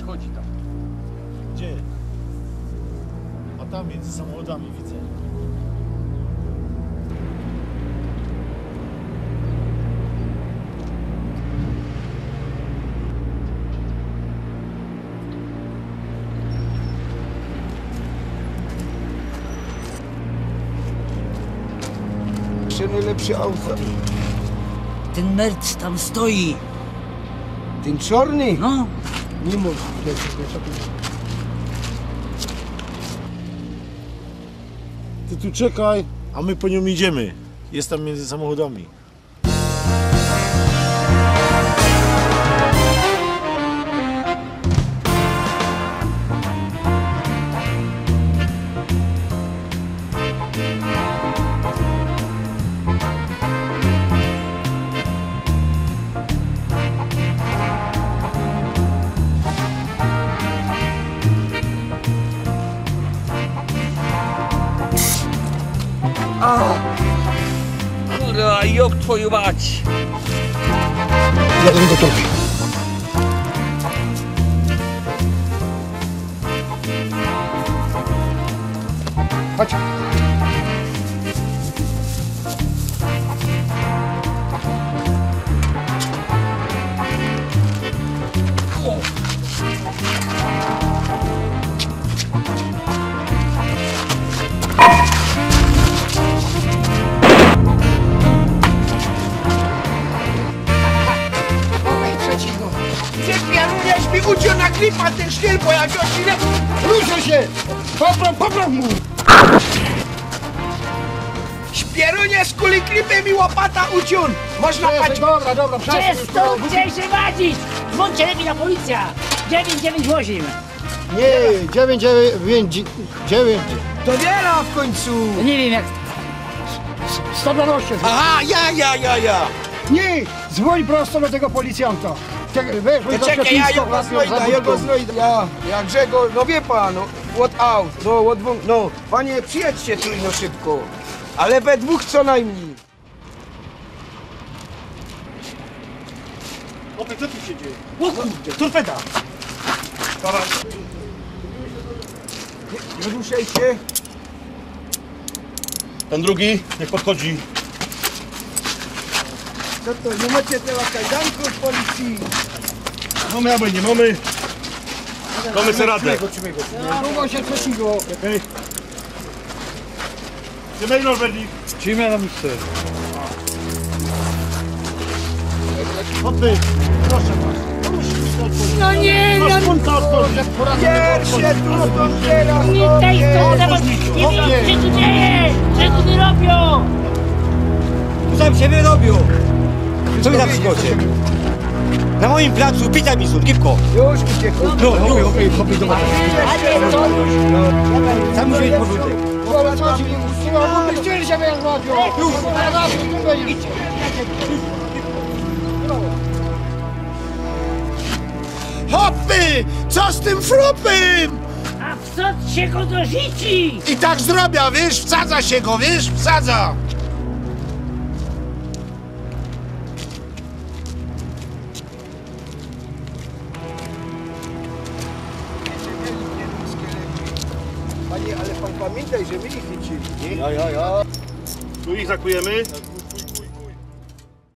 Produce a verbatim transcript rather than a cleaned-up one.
Chodzi tam. Gdzie? A tam między samochodami widzę. Jeszcze najlepsze auta. Ten merc tam stoi. Ten czarny? No. Nie może. Ty tu czekaj, a my po nią idziemy. Jest tam między samochodami. A! Kurwa, jok twoju mać! Jadę do tobie. Chodź. Ty pieruniesz mi uciął na klipa ten sztyl, bo jak go ci le... Ruszaj się! Popraw, popraw mu! Pierunie, z kuli klipy mi łopata uciął! Można... Dobra, dobra, przestań. Przestań, gdzie się wadzić? Dzwońcie lepiej na policja! Dziewięć dziewięć osiem. Nie, dziewięć dziewięć dziewięć. To wiela w końcu! Nie wiem jak... Sto dwanaście. Aha, ja, ja, ja, ja! Nie, dzwoń prosto do tego policjanta. Te, weź, to czekaj, ja go znajdę, ja go znajdę. Ja, ja Grzegorz, no wie pan, no, what out, no, what wrong, no. Panie, przyjedźcie tu ino szybko. Ale we dwóch co najmniej. Chłopie, co tu się dzieje? O kurde, torpeda! Dobra. Nie, nie ruszaj się. Ten drugi, niech podchodzi. Co to, nie macie teraz kajdanków w policji? Mamy albo nie mamy. Damy sobie radę. Trzymaj go, trzymaj go. Długo się trzeciło. Okej. Gdzie mail already? Gdzie mail already? Chłopy, proszę was. No nie, masz no punta, otworzyć. Pierw się tu stąd wynoś, nie tej, to chłopie. Nawet nie wiem, co tu dzieje. Co tu robią? Co tam się wyrobiło? Co mi tam szukacie? Na moim placu, pitaj mi stąd, gibko. Już uciekł. No, no, okej, okej, dobra. Sam musi mieć porządek. Chłopy, co z tym frupym? A wsadź się go do życi! I tak zrobię, wiesz, wsadza się go, wiesz, wsadza. Panie, ale pan pamiętaj, że my ich chycili, nie? Ja, ja, ja. Tu ich zakujemy.